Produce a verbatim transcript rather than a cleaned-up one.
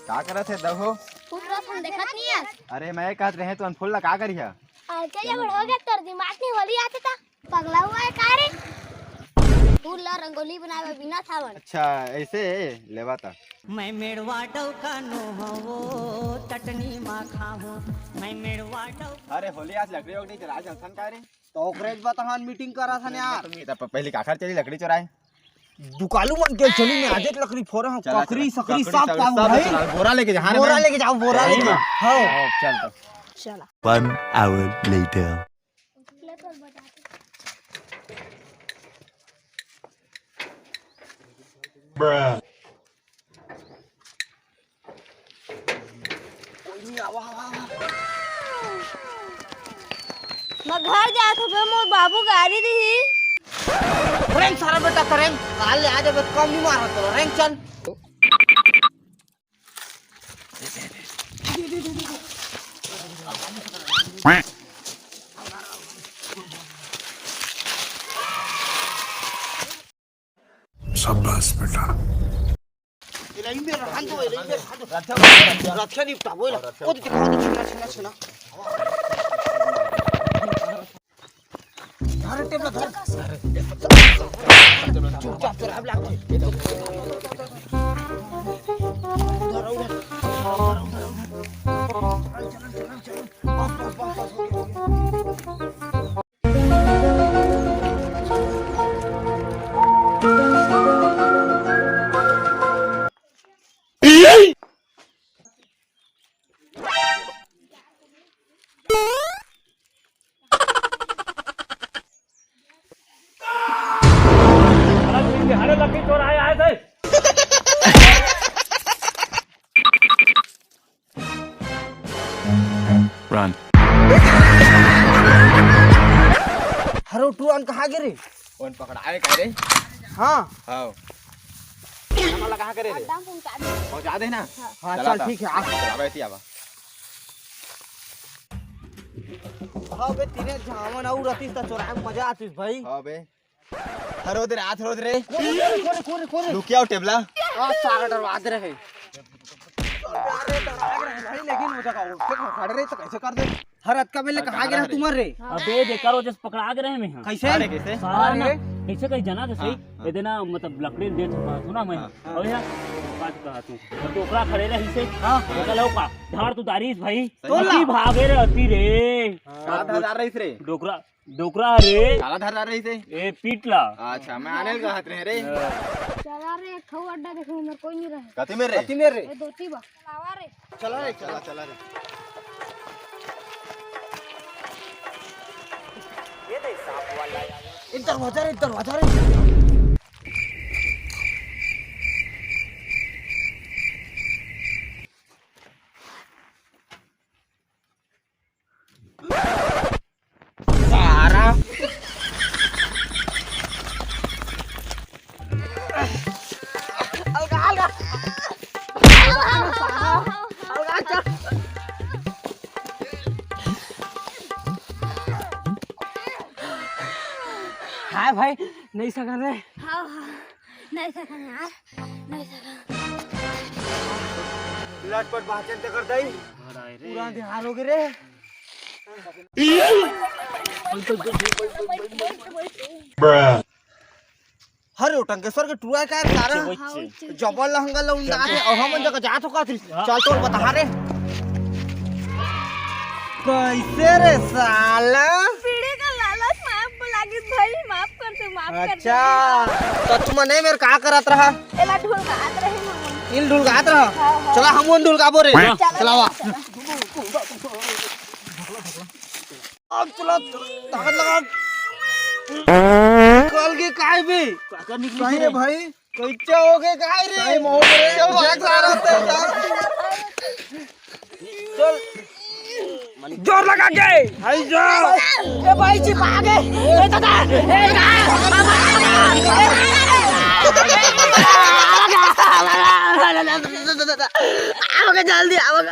का करत हे दहो? फूल रस हम देखत नहीं है। अरे मैं कहत रहे तू फूल ला का करिहा? अच्छा, ये बड़ हो गया, तोर दिमाग नहीं होली आते ता। पगला हुआ है का रे? फूल ला रंगोली बनावे बिना थावन। अच्छा, ऐसे लेवा ता। मैं मेड़वा डौका नो हवो, टटनी मा खाहूँ। मैं मेड़वा डौका। अरे होली आज लकड़ी वकड़ी चोराय चलथन का रे? तो ओकरे ज बताहन मीटिंग करा था यार। तुम ये तो प-, पहले काखर चली लकड़ी चोराय। दुकालू मन के चली में आजेत लकड़ी फोरे हो, चला, ककरी चला, सकरी ककरी सब सकरी पाबो सब भाई। चला, बोरा लेके जा, हाँ रे बोरा भाई? लेके जाओ, बोरा सही लेके में? जाओ। हाँ। हाँ, चल तो। चला। One hour later. Bruh. मैं घर जात हूँ बे, मोर बाबू गारी दिही। रेंग सारा बेटा, तो रेंग। काल ले आ जाबे, कम नहीं मारत तो रेंग चल। शाबाश बेटा। रक्षा निपटा बोला। ओ, देखो, ओ, देखो, छीना, छीना, छीना। धर टेबल धर। चुपचाप चोराब लागथे। धर, उधर। चल, चल, चल, चल। बस, बस, बस, बस, हो गया, हो गया। Run. हरो टुआन कहाँ गे रे? ओन पकड़ाए का रे? हाँ। हाँ। हमला कहाँ करे रे? पहुँचा दे ना। हाँ, चला चल, ठीक है, आ। चला, बैठी आवा। हाँ बे, तीने झावन अउ रतिस त चोराए में मजा आतिस भाई। हाँ बे। हरो दे रे, हाथ हरो दे रे। कोन, कोन, कोन, कोन, कोन? लुकिया टेबला। आ, सारा डरवा दे रहे। अरे, डरा के रहे भाई, लेकिन वो जगह उठ के खड़े रहे तो कैसे कर दे? हर अतका बेले अरे, कहाँ कहाँ गिरा रहे? तुमर रे? अबे, बेकार वजह से पकड़ा के रहे में, हाँ। कैसे? अरे, कैसे? साला अरे। ना, कैसे कहीं जना तो सही। हाँ, हाँ। ये देना, मतलब, लकड़ी दे चुका हूँ ना मैं। हाँ। और यहाँ, बात कहा तू। तो टोकरा खड़े रहे से। हाँ। तो चलो का, झाड़ तू दारीस भाई। सही। अति भागे रे, अति रे। हाँ। का धार रहीस रे? डोकरा। डोकरा रे। काला धर रहे थे? ए, पीट ला। अच्छा, मैं आने लगा हाथ रहे रे। चला रे, खऊ अड्डा देखो, मेरे कोई नहीं रहे। कति में रे? कति में रे? ए, धोती बा। चलावा रे। चला रे, चला, चला रे। ये दे सांप वाला। इधर दरवाजा रे, इधर दरवाजा रे। सारा। अलगा, अलगा। अलगा, चल। हाय भाई, नहीं सकन रे। हाँ, हाँ। नहीं सकन यार, नहीं सकन। लटपट बाचन ते कर दई। पूरा अंधियार हो गए रे। हरे, ओ टंकेश्वर के टुरा का सारा। बच्चे, बच्चे। जबल लहंगा ला उंडा के, और हमन जगह जात हो का? चल तोर बता रे। कैसे रे साला? पीढ़ी का लालच माफ लागिस भाई, माफ कर दे, माफ कर दे। अच्छा, तो तुम नहीं मेरे का करत रहा? एला ढुलगात रहे हम। इल ढुलगात रहा? हाँ, हाँ। चला हम उन ढुलगाबो रे। चला, चलावा। चला। अब चला, ताकत लगा। कल के काय बे? काका निकली कहीं रे रे। भाई? कैसे हो गए काय रे? टाइम हो गए। चल भाग सारा से। चल। जोर लगा के। हाय जा। ए भाई जी, भागे। ए दादा, ए दादा। आओगे जल्दी, आओगे।